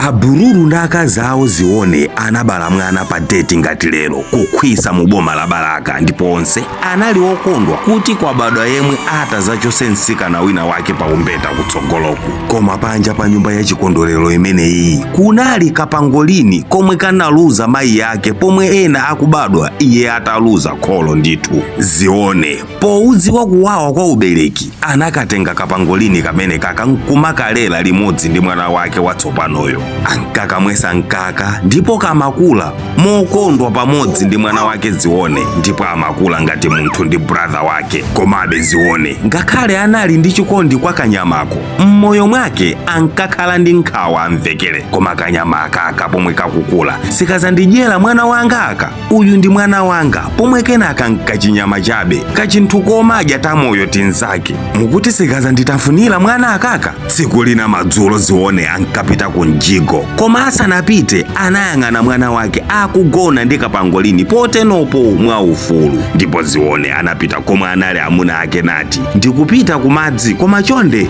Abululu ndi akazi awo Zione anabala mwana pa date ngati lero kukhwisa mu boma la Balaka, ndipo onse anali okondwa kuti kwabadwa yemwe atazachose mtsikana wina wake pa umbeta kutsogoloku. Koma panja pa nyumba ya chikondwerero imeneyi kunali kapangolini komwe kanaluza mayi ake pomwe ena akubadwa iye ataluza kholo ndithu. Zione poudziwa kuwawa kwa ubereki anakatenga kapangolini kamene kaka nkumakalera limodzi ndi mwana wake watsopanoyo. Ankakamwesa mkaka ndipo kamakula mokondwa pamodzi ndi mwana wake Zione, ndipo amakula ngati munthu ndi brother wake. Komabe Zione ngakhale anali ndi chikondi kwa kanyamako, m'moyo mwake ankakhala ndi nkhawa amvekere, koma kanyama akaka pomwe kakukula sikazandidyera mwana wanga aka, uyu ndi mwana wanga, pomwe kenaka nkachinyama chabe kachinthu komadya tamoyo tinzake, mukuti sikazanditafunira mwana akaka. Tsiku lina madzulo Zione ankapita ku mjigo, koma asanapite anayang'ana mwana wake akugona ndi kapangolini potenopo mwaufulu. Ndipo Zione anapita komwe anali amuna ake nati, ndikupita kumadzi, koma chonde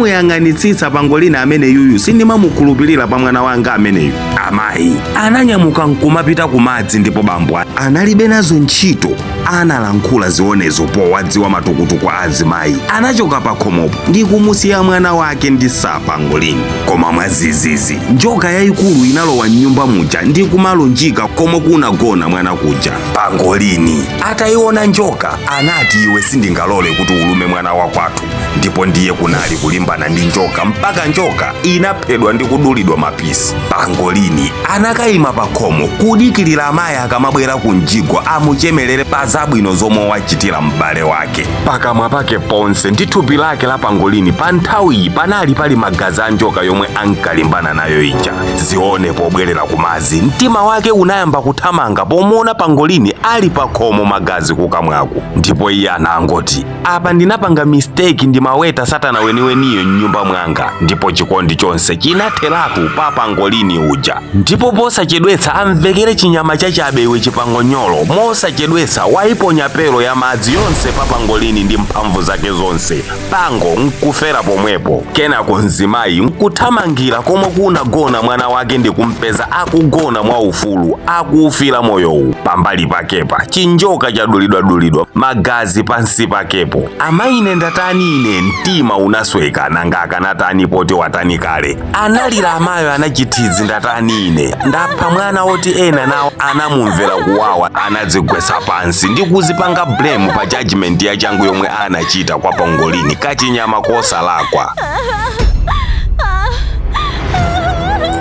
uzimuyang'anitsitsa pangolini amene yuyu, sindimamukhulupirira pa mwana wanga ameneyu. Amayi ananyamuka nkumapita kumadzi, ndipo bambo analibe nazo ntchito analankhula Zionezo powadziwa matukutuku a azimayi. Anachoka pa khomopo ndi kumusiya mwana wake ndi sapangolini. Koma mwazizizi njoka yayikulu inalowa mnyumba muja ndi kumalunjika komwe kunagona mwana kuja. Pangolini atayiona njoka anati, iwe sindingalole kuti ulume mwana wakwathu. Ndipo ndiye kunali kulimbana ndi njoka mpaka njoka inaphedwa ndi kudulidwa mapisi. Pangolini anakayima pa khomo kudikirira amayi akamabwera ku mjigo amuchemelere pa zabwino zomwe wachitira m'bale wake. Pakamwa pake ponse ndi thupi lake la pangolini pa nthawiyi panali pali magazi a njoka yomwe ankalimbana nayo ija. Zione pobwerera kumadzi mtima wake unayamba kuthamanga pomuona pangolini ali pa khomo magazi kukamwaku, ndipo iye anangoti, apa ndinapanga mistake, ndimaweta satana weniweniyo mnyumba mwanga. Ndipo chikondi chonse chinatheratu pa pangolini uja, ndipo posachedwetsa amvekere chinyama chachabe iwe chipangonyolo, mosachedwetsa wayiponya pero ya madzi yonse pa pangolini ndi mphamvu zake zonse, pango nkufera pomwepo. Kenako mzimayi nkuthamangira komwe kunagona mwana wake ndi kumpeza akugona mwaufulu akufira moyowu. Pambali pakepa chinjoka chadulidwadulidwa, magazi pansi pakepo. Amayi, ndatani ine? Mtima unasweka. Nanga akanatani poti watani kale? Analira amayo anachithizi, ndatani ine? Ndapha mwana woti ena nawo anamumvera kuwawa. Anadzigwetsa pansi ndi kuzipanga blame pa judgment ya changu yomwe anachita kwa pangolini kachinyama kosalakwa.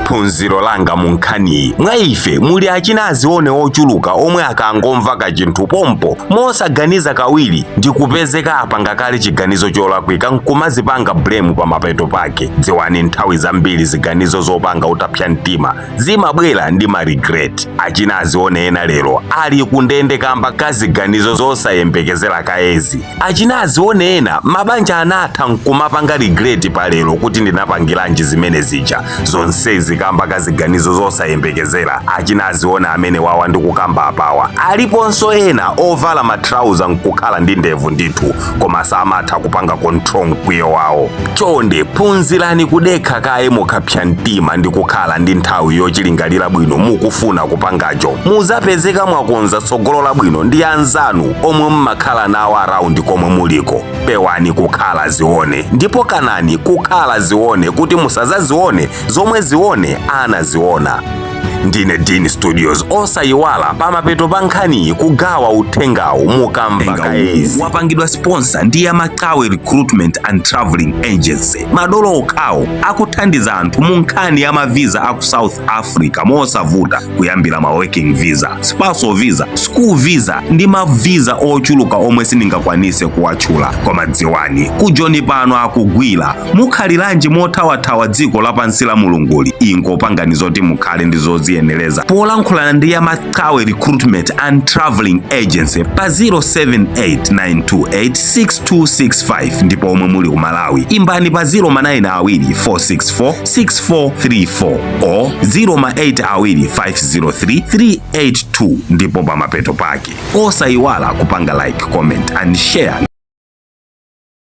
Phunziro langa mu nkhaniyi: mwa ife muli achina Azione ochuluka omwe akangomva kachinthu pompo mosaganiza kawiri ndi kupezeka apanga kale chiganizo cholakwika nkumazipanga blame pa mapeto pake. Dziwani, nthawi zambiri ziganizo zopanga utapsa mtima zimabwera ndi ma regret. Achina Azione ena lero ali kundende kamba ka ziganizo zosayembekezera kaezi. Achina Azione ena mabanja anatha nkumapanga regret pa lero kuti ndinapangiranji zimene zija. Zonsezi kamba ka ziganizo zosayembekezera. Achina Azione amene wawa ndi kukamba apawa aliponso ena ovala matrauza nkukhala ndi ndevu ndithu, koma samatha kupanga control mkwiyo wawo. Chonde phunzirani kudekha kaye mukapsa mtima ndi kukhala ndi nthawi yochilingalira bwino mukufuna kupangacho. Muzapezeka mwakonza tsogolo labwino ndi anzanu omwe mmakhala nawo around komwe muliko. Pewani kukhala Zione, ndipo kanani kukhala Zione kuti musazazione zomwe Zione anaziona. Ndine Dean Studios. Osayiwala pamapeto pa nkhaniyi kugawa uthengawu mukamva kaezi. Wapangidwa sponsor ndi ya Makawe Recruitment and Traveling Agency, madolo okhawo akuthandiza anthu mu nkhani ya mavisa aku South Africa mosavuta, kuyambira ma working visa, spousal visa, school visa ndi mavisa ochuluka omwe sindingakwanise kuwatchula. Koma dziwani, kujoni pano akugwira. Mukhaliranji mothawathawa dziko lapansi la Mulunguli? Ingopangani zoti mukhale ndi zoziyenereza polankhulana ndi ya Makawe Recruitment and Traveling Agency pa 0789286265, ndipo omwe muli ku Malawi imbani pa 092 464 6434 o 082 503 382. Ndipo pamapeto pake osayiwala kupanga like, comment and share.